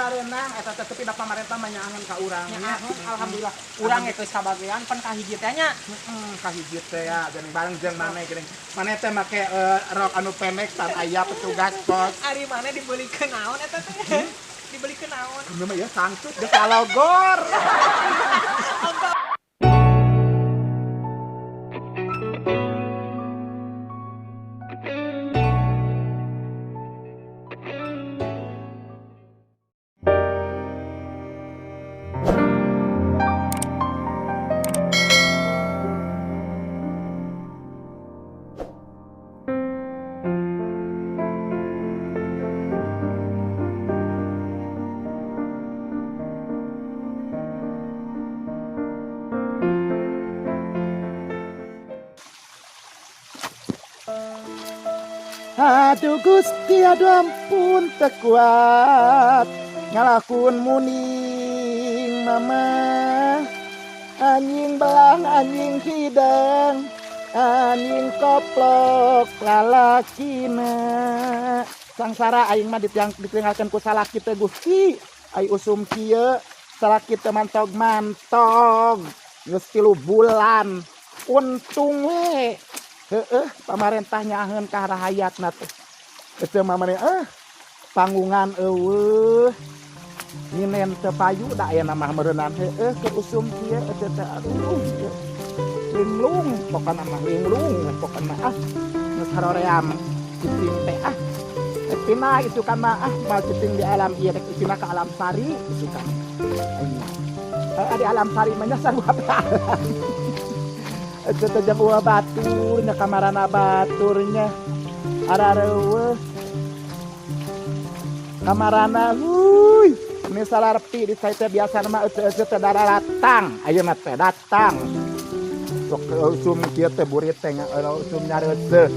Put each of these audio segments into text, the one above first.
Renang eta teh, tapi da pamarentah mah nyaangan ka urang Nya, nya. Alhamdulillah. Urang ge geus kabagean pan kahiji teh nya. Heeh, kahiji teh ya, geuning bareng jeung maneh geuning. Maneh teh make rok anu pendek tan aya petugas pos. Ari maneh dibelikeun naon eta teh? Dibelikeun naon? Kumaha mah ya sangcut geus kalogor. Aduh Gusti, aduh ampun, teu kuat ngalakun muning mama, anjing belang, anjing hideng, anjing koplok lalakina. Sangsara aing mah ditiang ditinggalkeun ku salaki teh. Gusti, ai usum kieu salaki teh mantog-mantog geus 3 bulan. Untung we heeh pamarentah nyaaheun ka rahayatna teh. Teu mah maneh panggungan eueuh, nginen teu payu da aya mah meureunnan heueuh ke usum kieu teh teh. Aduh, linglung pokona mah, linglung pokona. Ah, geus haroream cicing teh. Ah, rek pindah isukan mah. Ah, moal cicing di alam ieu, rek pindah ke alam sari isukan. Heeh, di alam sari mah nya sarua alam. Eta teh jeung ulah batur nya, kamarana baturnya arareueuh kamarana. Huy, ini salarpi di saya teh. Biasa mah ece-ece teh daratang, ayeuna teh datang sok usum kieu teh burit teh usum nyareuseuh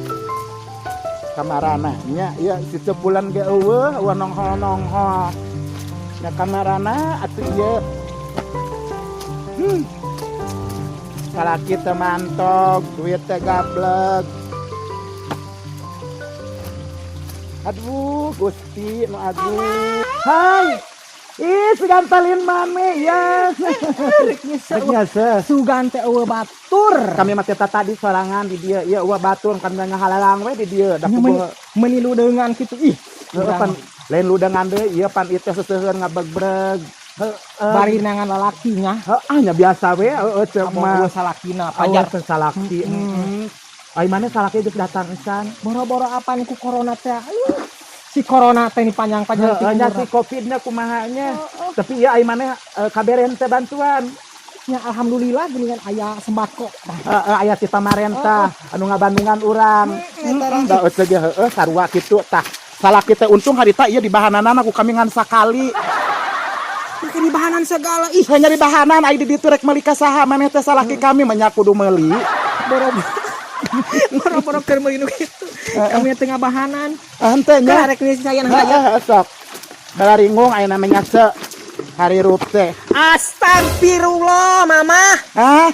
kamarana nya. Ieu si sebulan ge eueuh, eueuh nonghol-nonghol nya kamarana atuh ieu. Salaki teu mantog, duit teh gableg. Aduh, Gusti nu agung. Hai. Ih, sugan talin mame ya. Rek nyeuseut. Sugan teh eueuh batur. Kami mah teh tadi sorangan di dieu. Ieu eueuh batur kami ngahalalang we di dieu. Da kudu Meuni ludeungan kitu ih. Heeh, pan lain ludeungan deui ieu, pan ieu teh seseuheun ngabegreg. Heeh. Bari nangan lalaki nya. Heeh, nya biasa we heueuh ceuk Abong mah. eueuh salakina pajar. Pajar salaki. Heeh. Ai maneh salaki geus datang esan? Boro-boro apaan ku corona teh. Aduh, si corona teh ini panjang-panjang. Heeh nya, si Covid-nya kumaha nya. Tapi ieu ai maneh kaberen teh bantuan? Ya alhamdulillah geuningan aya sembako. Heeh, aya ti pamarentah anu ngabandungan urang. Heeh, da eueuh ge heueuh sarua kitu tah. Salaki teh untung harita ieu dibahananana ku kami ngan sakali. Make dibahanan segala ih. Hanya dibahanan, ai di ditu rek meuli ka saha maneh teh? Salaki kami mah nya kudu meuli. Boro-boro keur meuli nu kitu. Kami teh ngabahanan. Henteu nya. Rek saya hayang. Heeh, sok. Balaringung aya namanya se hari teh. Astagfirullah, Mama. Hah?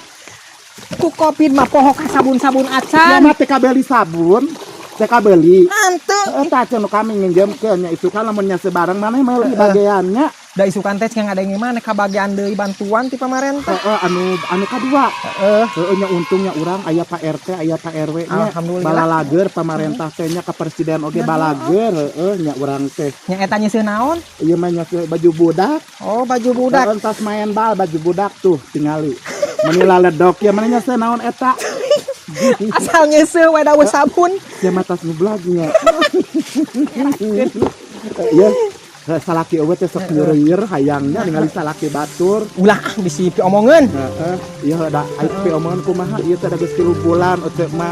Ku Covid mah poho ka sabun-sabun Ya acan. Mah teh kabeli sabun. Teh kabeli. Henteu. Heeh, tah cenah kami nginjemkeun nya itu kan lamun nya sebareng maneh meuli bagiannya. Da isukan teh cenah ngadenge maneh kabagian deui bantuan ti pamarentah. Heeh, anu anu kadua. Heeh. Heeh nya, untungnya urang aya Pak RT, aya Pak RW nya. Alhamdulillah. Balalager pamarentah teh nya, ka presiden oge balager heueuh nya urang teh. Nya eta nyeuseun naon? Ieu mah nya baju budak. Oh, baju budak. Heeh, tas main bal baju budak tuh tingali. Meuni laledok ya maneh nyeuseun naon eta? Asal nyeuseun we da sabun. Sia mah tas ngeblagnya. Ya, salaki eueuh teh sok nyeureuyeur hayangnya ningali salaki batur. Ulah ah, bisi piomongeun. Heeh, ieu da ai piomongan kumaha ieu teh da geus 3 bulan eueuh mah.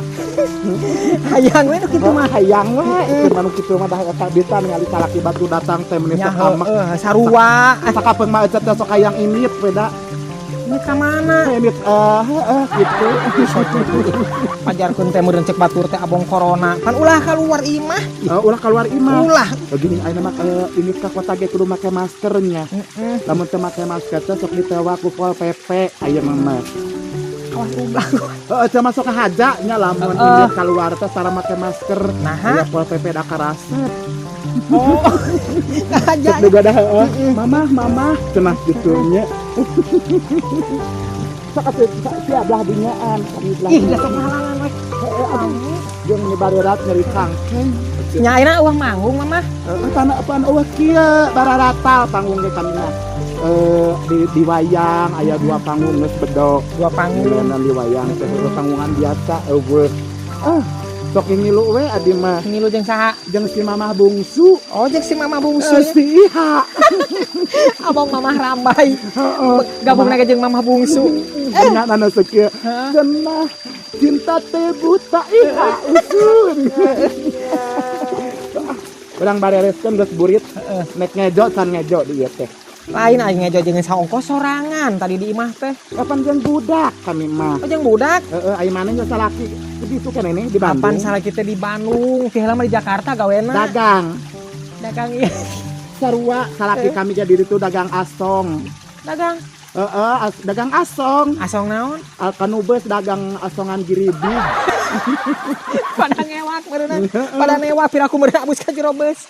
Hayang we nu kitu mah. Hayang we itu mah nu kitu mah dah eta bisa ningali salaki batur datang teh meuni Nya sok amek. Heueuh sarua. Sakapeung mah eueuh teh sok hayang indit we da. Ini ka mana? Indit heeh gitu. Pajarkeun teh meureun cek batur teh abong corona. Pan ulah keluar imah. Ulah keluar imah. Ulah. Begini ayeuna mah indit ka kota ge kudu make maskernya. Heeh. Lamun teu make masker teh sok ditewak ku Pol PP ayeuna mah. Awas ulah. Heeh, teu masuk ke haja nya lamun indit keluar teh tara make masker. Naha? Aya Pol PP da karasep. Oh. Ngahaja. Sok digoda heeh. Mamah, mamah cenah kitu nya. Sok atuh sia belah dinyaan, kami belah. Ih, geus halangan we. Heeh, aduh. Jeung ni barerat nyeri cangkeng. Nya ayeuna euweuh manggung, Mamah. Heeh, tanah apaan euweuh kieu bararatal panggung ge kami mah. Di wayang aya dua panggung geus bedog. Dua panggung. Milenan di wayang teh heueuh panggungan biasa euweuh. Ah, sok ngilu we adi mah. Ngilu jeung saha? Jeung si mamah bungsu. Oh, jeung si Mama bungsu. Eh, si Iha. Abang Mamah Rambai. Heeh. Gabung lagi jeung Mamah bungsu. Benar anu sakieu. Heeh. Cenah cinta teh buta Iha usun. Urang barereskeun geus burit. Nek ngejo can ngejo di ieu teh. Lain aing ngejo jeung saongko sorangan tadi di imah teh. Kapan jeung budak kami mah. Oh, jeung budak. Heeh, ai maneh geus salaki di ditu kan ini di Bandung. Kapan salah kita di Bandung, ti heula mah di Jakarta gawena. Dagang. Dagang ieu. Sarua salaki kami jadi ditu dagang asong. Dagang. Heeh, dagang asong. Asong naon? Alkanubes dagang asongan giribig. Pada ngewak meureunna. Pada newak piraku meureun abus ka jero beus.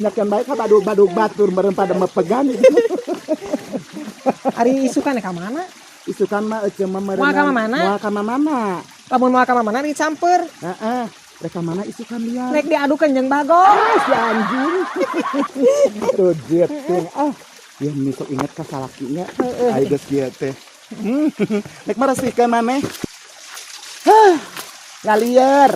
Nyakeun bae ka badug-badug batur meureun pada mepegan. Ari isukan ka mana? Isukan mah eceu mah meureun. Moal ka mana? Moal ka mana? Lamun moal ka mana dicamper. Heeh. Rek ka mana isukan liar? Rek diadukeun jeung bagong. Ah, si anjing. Tuh jet teh. Ah, ya sok inget ka salakinya. Ayo geus kieu teh. Nek meresikeun maneh. Hah. Lalieur.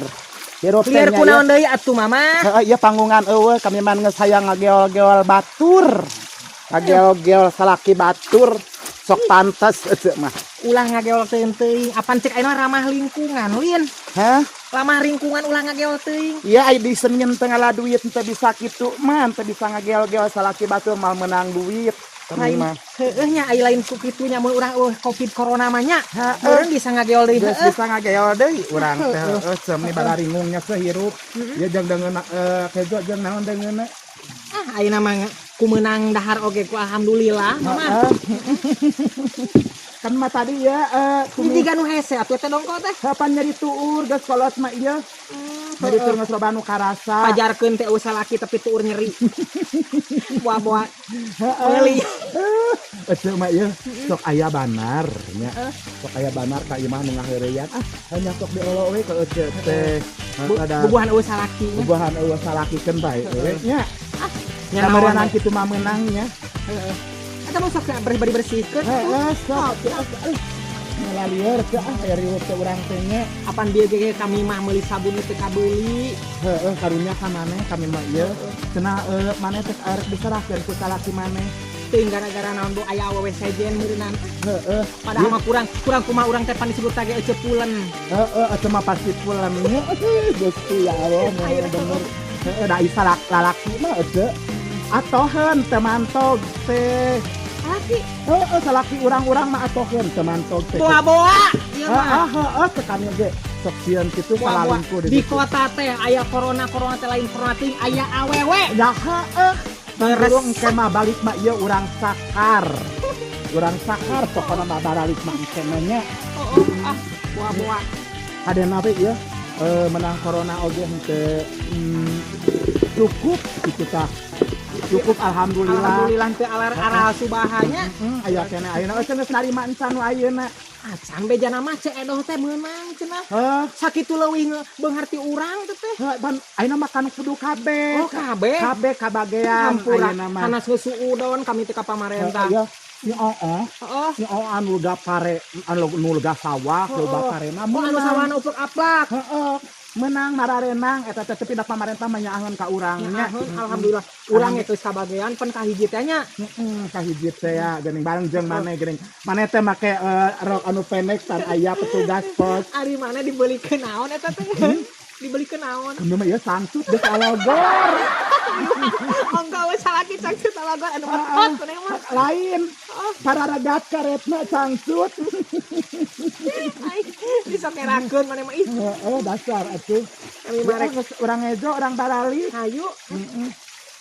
Hirup teh Lieur nya kunaon deui atuh Mama? Heeh, ieu panggungan euweuh kami mah geus hayang ngageol-geol batur. Ngageol-geol salaki batur. Sok pantes eceu mah. Ulah ngageol teuing-teuing. Apan cek ayeuna ramah lingkungan, Lin. Hah? Ramah lingkungan ulah ngageol teuing. Iya, ai di Senin teh ngala duit teu bisa kitu mah, teu bisa ngageol-geol salaki batur mal menang duit. Kami Lain mah. heueuh nya ai lain ku kitu nya mun urang euweuh Covid corona mah nya. Heeh. Meureun bisa ngageol deui Geus heueuh. bisa ngageol deui urang teh heueuh ceum ni bararingungnya sehirup. Ieu jeung deungeun kejo jeung naon deungeunna. Ah, ayeuna mah ku meunang dahar oge ku alhamdulillah, Mama. Heeh. Kan mah tadi ya Hiji nu hese atuh teh dongko teh. Kapan nyeri tuur geus kolot mah ieu. Nyeri tuur geus loba nu karasa. Pajarkeun teh euweuh salaki tapi tuur nyeri. Boa-boa Heeh. meuli. Eceu mah ieu sok aya banar nya. Sok aya banar ka imah nu ngaheureyan. Ah, hanya sok diolo we ka eceu teh. Ada Bubuhan euweuh salaki nya. bubuhan euweuh salakikeun bae we nya. Nya Naon naon kitu mah meunang nya. Heeh. Eta mah sok bari bersihkeun. Heeh, sok. Ngalalieur teh ah aya riweuh teh urang teh nya. Apan bieu ge kami mah meuli sabun teu kabeuli. Heeh, karunya ka maneh kami mah ieu. Cenah maneh teh arek diserahkeun ku salaki maneh. Teuing gara-gara naon bu aya awewe sejen meureunan. Heeh. Padahal mah kurang kurang kumaha urang teh pan disebut tage eceu pulen. Heeh, eceu mah pasti pulen nya. Gusti ya Allah, bener. Heeh, da isa lalaki mah eceu. Atoheun teu mantog teh. Salaki Heeh, salaki urang-urang mah atoheun teu mantog teh. boa-boa ieu mah. Heeh, heeh, teh kami ge sok sieun kitu Boa-boa. salalingku Di kota teh aya corona corona teh lain corona teuing aya awewe. Ya heeh. Beres. Burung engke mah balik mah ieu urang sakar. Urang sakar pokona mah baralik mah engke mah nya. Oh, oh, ah, boa-boa. Hadena we ieu menang corona oge henteu cukup kitu tah. Cukup alhamdulillah. Alhamdulillah teu alar aral subahanya. Aya keneh ayeuna euy geus narima encan nu ayeuna. Ah, sampe jana mah Ceu Edoh teh meunang cenah. Heuh, Sakitu leuwih beunghar ti urang teh teh. heuh ban ayeuna mah kan kudu kabeh. Oh, kabeh. Kabeh kabagean Hampura. ayeuna mah. Hanas geus suudon kami teh ka pamarentah. Heeh, si oo, Heeh. si oo anu lega pare, anu nu lega sawah, loba parena Oh, anu meunang. sawahna upluk-aplak. Heeh, menang mararenang eta teh tapi da pamarentah mah nyaaheun ka urang nya. Nyaaheun, alhamdulillah. Urang geus kabagean pen kahiji teh nya. Heeh, kahiji teh ya geuning bareng jeung maneh geuning. Maneh teh make rok anu pendek tan aya petugas pos. Ari mana dibelikeun naon eta teh? Dibelikeun naon? Kami mah ieu sangcut geus alogor. Ongko we salaki cangcut alogor anu metot maneh mah. Lain. Pararagat karetna cangcut. Ai, disokerakeun maneh mah ih. Heeh, dasar atuh. Kami mah rek Geus urang ngejo urang barali. hayu.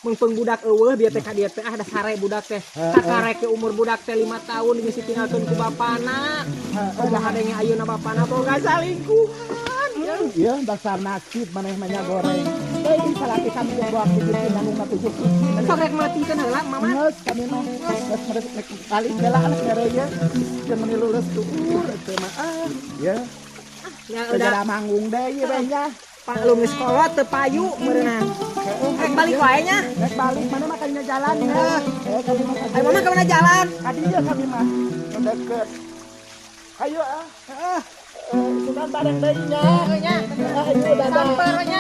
Meungpeung budak euweuh bieu teh ka dieu teh ah da sare budak teh. Kakarek ke umur budak teh 5 tahun geus ditinggalkeun ku bapana. Kumaha denge ayeuna bapana boga salingkuhan. Ya. Iya, dasar nasib maneh mah nya goreng. Teuing salaki kami yang bawa di dieu nanggung 7 kursi. Sok rek matikeun heula mama. Geus kami mah geus merek rek balik heula anu mere ye. Jeung meuni lulus tuur teu mah ah. Ya, Ya teu udah jadi manggung deui we nya. Paklum geus kolot teu payu meureunna. Rek balik wae nya. Rek balik mana mah kayaknya jalan ya. Eh kami mah Ayo mama kemana jalan? Ka dieu kami mah. Nu deket. Ayo ah. Heeh. Eh, sugan bareng deui nya. Nya. Ayo dadah. Samper nya.